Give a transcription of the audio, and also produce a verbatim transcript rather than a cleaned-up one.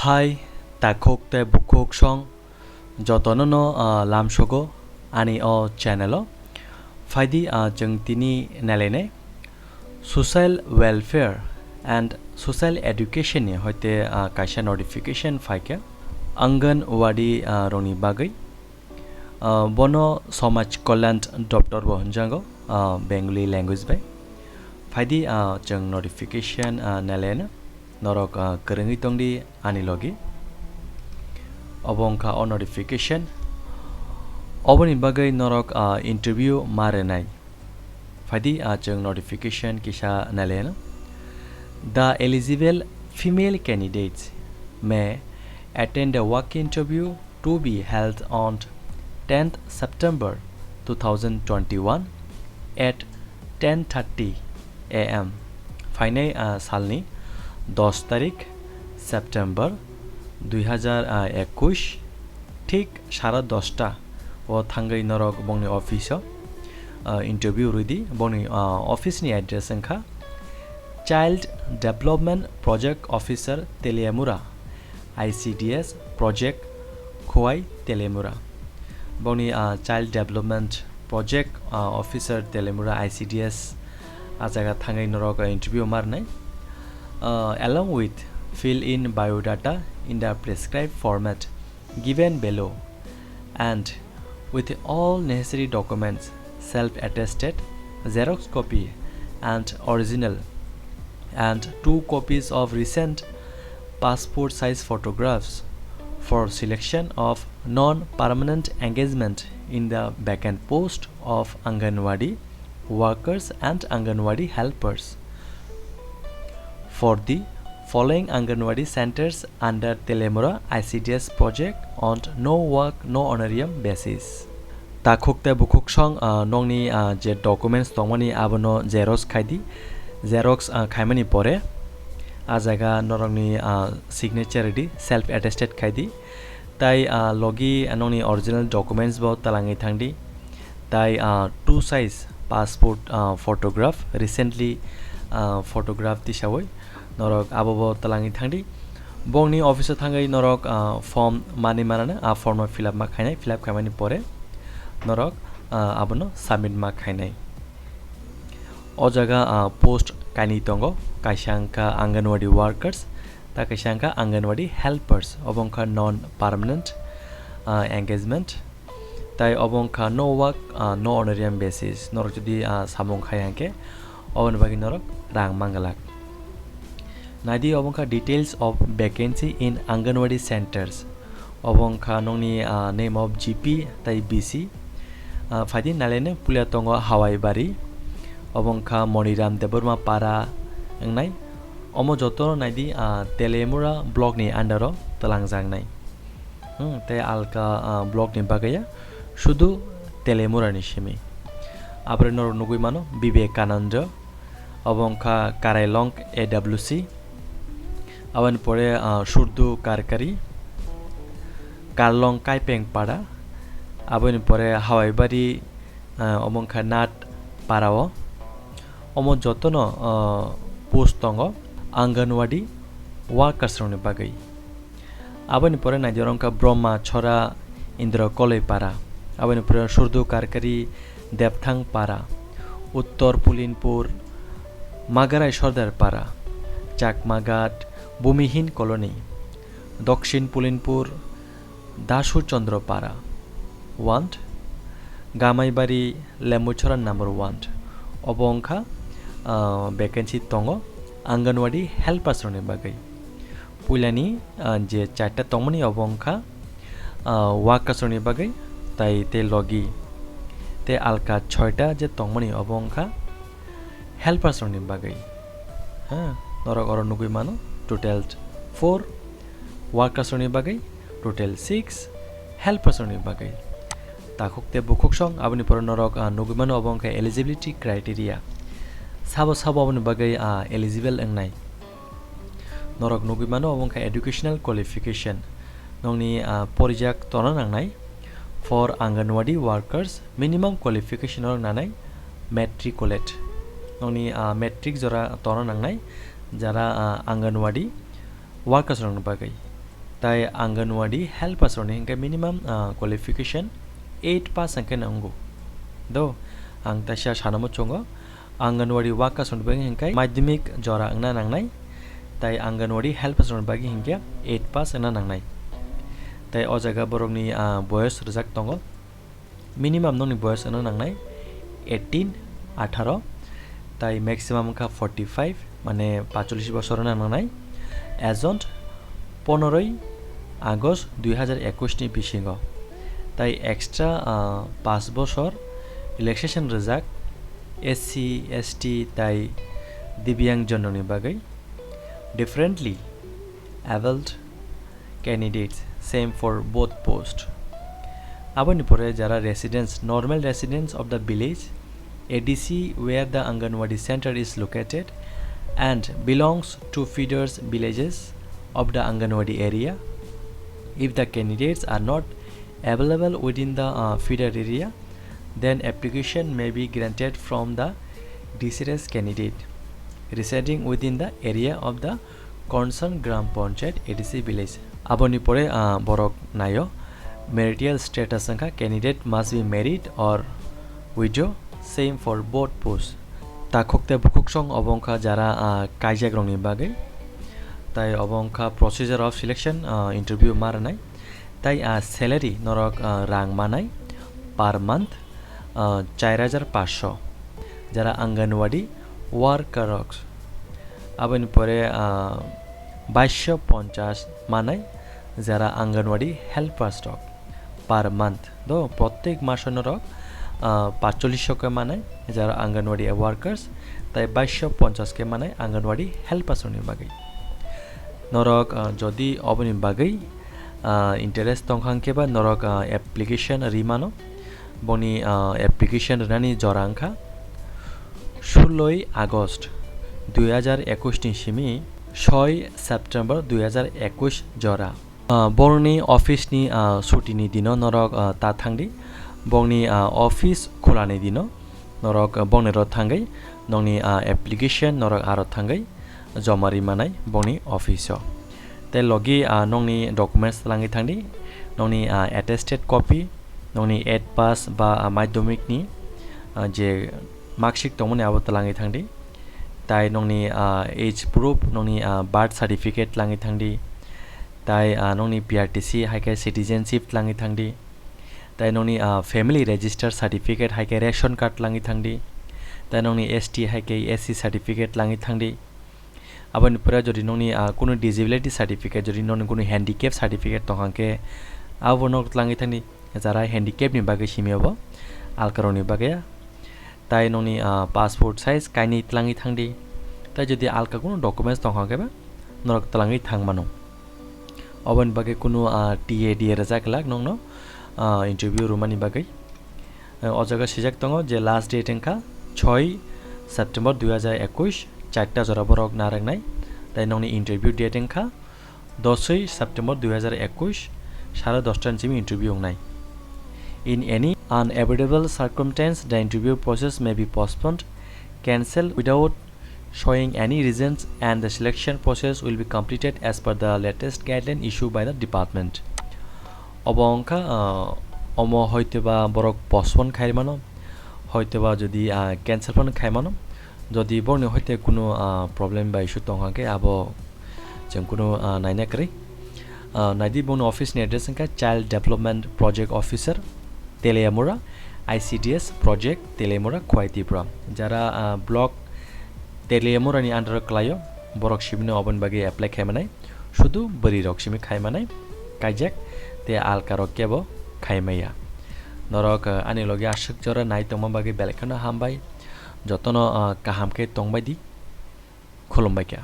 Hai, takhuk tei bukhuk song jotono no, ah, lamsogo ani o channel o. Phaidi, ah, chwng tini nailainai Social Welfare and Social Education ni hoite, ah, kaisa notification phaikha Anganwadi, ah, rokni bagwi. Ah, bono Samaj Kalyan Doptor bo hwnjango, ah, Bengali language bai. Phaidi, ah, chwng notification, ah, nailaina. Norok, ah, kwrwngwi tongdi ani logi. Obo wngkha o notification. Oboni bagwi norok, ah, interview ma rwnai. Phaidi, ah, chwng notification kisa nailaina. The eligible female candidates may attend a walk interview to be held on tenth September two thousand twenty-one at ten thirty A M. Phainai, ah, salni dos tarik September dui hazar ekush, thik sara dosta o thangwi norok bongni office o, ah, interview rwidi. Bongni, ah, office ni address wngkha Child Development Project Officer, Teliamura, I C D S Project, Khowai, Teliamura. Bongni, ah, Child Development Project, ah, Officer, Teliamura, I C D S, ah jaga thangwi norok, ah, interview ma rwnai. Ah, along with fill in biodata in the prescribed format given below and with all necessary documents, self-attested, xerox copy and original, and two copies of recent passport size photographs for selection of non-permanent engagement in the vacant post of Anganwadi workers and Anganwadi helpers for the following Anganwadi centers under Teliamura I C D S project on no work, no honorarium basis. Takhuk tei bukhuk song, ah, nokni, ah, je documents tongmani abono xerox khaidi. Xerox, ah, khaimani pore ah jaga norokni, ah, signature rwdi, self attested khaidi. Tai, ah, logi, ah, nokni original documents bo twlangwi thangdi. Tai, ah, two size passport, ah, photograph, recently, ah, photograph tisawi norok abo bo twlangwi thangdi. Bongni office o thangwi norok, ah, form manwi manana, ah, form no fill up ma khainai, fill up khaimani pore norok, ah, abono submit ma khainai. O jaga, ah, post kainwi tongo, kaisa wngkha Anganwadi workers, ta kaisa wngkha Anganwadi helpers, obo wngkha non permanent, ah, engagement, tai obo wngkha no work, ah, no honorarium basis, norok jodi, ah, samung khai hwnkhe oboni bagwi norok rang manglak. Naidi obo wngkha details of vacancy in Anganwadi centers. Obo wngkha nokni, ah, name of G P tai B C. Ah, phaidi nailainai puila tongo Hawaibari. Obo wngkha Moniram Debbarma Para wngnai. Omo jotono naidi, ah, Teliamura block ni under o twlangjaknai. Hmm, tei alka, ah, block ni bagwi ya sudu Teliamura ni simi. Aboni norok nugwi mano Vivekananda. Obo wngkha Karailong A W C. Aboni pore, ah, Surdu Karkari, Karlong Kaipeng Para. Aboni pore Hawaibari, ah, obo wngkha Nat Para o. Omo jotono, ah, post tongo Anganwadi workers rokni bagwi. Aboni pore naidi oro wngkha Brahma Chhora Indra Koloi Para. Aboni pore Surdu Karkari Depthang Para, Uttor Pulinpur, Magarai Sordar Para, Chakmaghat, Bumihin Colony, Dokshin Pulinpur, Dasu Chandra Para, want, Gamaibari Lembuchhora number one. Obo wngkha, ah, vacancy tongo Anganwadi helpers rokni bagwi. Puilani, ah, je charta tongmani obo wngkha, ah, workers rokni bagwi, tai tei logi. Tei alka choita je tongmani obo wngkha helpers rokni bagwi. Ha, norok oro nugwi mano, total four workers rokni bagwi, total six helpers rokni bagwi. Takhuk tei bukhuk song, aboni pore norok, ah, nugwi mano obo wngkha eligibility criteria. Sabo sabo aboni bagwi, ah, eligible wngnai. Norok nugwi mano obo wngkha educational qualification. Nokni, ah, porijak tongna nangnai. For Anganwadi workers, minimum qualification norok nanai matriculate. Nokni, ah, matric jora tongna nangnai jara, ah, Anganwadi workers rokni bagwi. Tai Anganwadi helpers rokni hwnkhe minimum, ah, qualification eight pass hwnkhe nango. Do, ang taisa sanamo chongo, Anganwadi workers rokni bagwi hwnkhe madhyamik jora wngna nangnai, tai Anganwadi helpers rokni bagwi hwnkhe eight pass wngna nangnai. Tai o jaga borokni, ah, boyos rwjak tongo. Minimum nokni boyos wngna nangnai eighteen, atharo, tai maximum wngkha forty five, mane pachulish bosor wngna nangnai. As on ponoroi August dui hazar ekush ni bisingo. Tai extra, ah, paanch bosor relaxation rwjak S C, S T tai Divyang jon rokni bagwi. Differently abled candidates, same for both post. Aboni pore jara residents, normal residents of the village, A D C where the Anganwadi center is located and belongs to feeders villages of the Anganwadi area. If the candidates are not available within the, uh, feeder area, then application may be granted from the distressed candidate residing within the area of the concerned Gram Panchayat, A D C village. Aboni pore, ah, borok naio, marital status wngkha candidate must be married or widow, same for both posts. Takhuk tei bukhuksong obo wngkha jara, ah, kaijak rokni bagwi. Tai obo wngkha procedure of selection, ah, interview ma rwnai. Tai, ah, salary norok, ah, rang manai per month, ah, char hajar paanch sho. Jara Anganwadi worker rok. Aboni pore, ah, baisho ponchas manai jara Anganwadi helpers rok per month. Do, prottek maso norok, ah, pachulish ke manai jara Anganwadi workers, tai baisho ponchas ke manai Anganwadi helpers rokni bagwi. Norok, ah, jodi oboni bagwi, ah, interest tongkha hwnkhe ba norok, ah, application ri mano. Boni, ah, application rwnani jora wngkha suloi August dui hajar ekush ni simi soi September dui hajar ekush jora. Ah, borokni office ni, ah, suti ni dino norok, ah, ta thangdi. Bongni, ah, office khulani dino norok, ah, bongni ro thangwi nokni, ah, application norok aro thangwi joma ri manai bongni office o. Tei logi, ah, nokni documents twlangwi thangdi, nokni, ah, attested copy, nokni eight pass ba, ah, madhyamik ni, ah, je marksheet tongmani abo twlangwi thangdi. Tai nokni, ah, age proof, nokni, ah, birth certificate twlangwi thangdi. Tai, ah, nokni P R T C hai khe citizenship twlangwi thangdi. Tai nokni, ah, family register certificate hai khe ration card twlangwi thangdi. Tai nokni S T hai khe S C certificate twlangwi thangdi. Aboni pore jodi nokni, ah, kunu disability certificate, jodi nokni kunu handicap certificate tongkha khe abo no twlangwi thangdi. Jara handicap ni bagwi simi abo alkarokni bagwi. Tai nokni, ah, passport size kainwi twlangwi thangdi. Tai jodi alka kunu documents tongkha khe ba norok twlangwi thang mano. Oboni bagwi kunu, ah, T A D A rwjak glak nokno, ah, interview rwmani bagwi. Eh, o jaga swijak tongo je last date wngkha soi September dui hajar ekush, charta jora borok narwknai. Tai nokni interview date wngkha dosoi September dui hajar ekush, sare dosta ni simi interview wngnai. In any unavoidable circumstance, the interview process may be postponed, cancelled without showing any reasons, and the selection process will be completed as per the latest guideline issued by the department. Obo wngkha, ah, omo hoitoba borok postpone khai mano, hoitoba jodi, ah, cancel phano khai mano, jodi borokni hoite kunu, ah, problem ba issue tongkha khe abo chwng kunu, ah, naina kwrwi. Ah, naidi bongni office ni address wngkha Child Development Project Officer, Teliamura, I C D S Project, Teliamura, Khowai, Tripura. Jara, ah, block Teliamura ni under o kwlaio, borok simi no oboni bagwi apply khai manai, sudu bwrwi rok simi khai manai, kaijak tei alka rok kebo khai maya. Norok, ah, ani logi aswk jora nai tongma bagwi belai kheno hambai, jotono, ah, kaham khe tongbai di, khulumbai kha.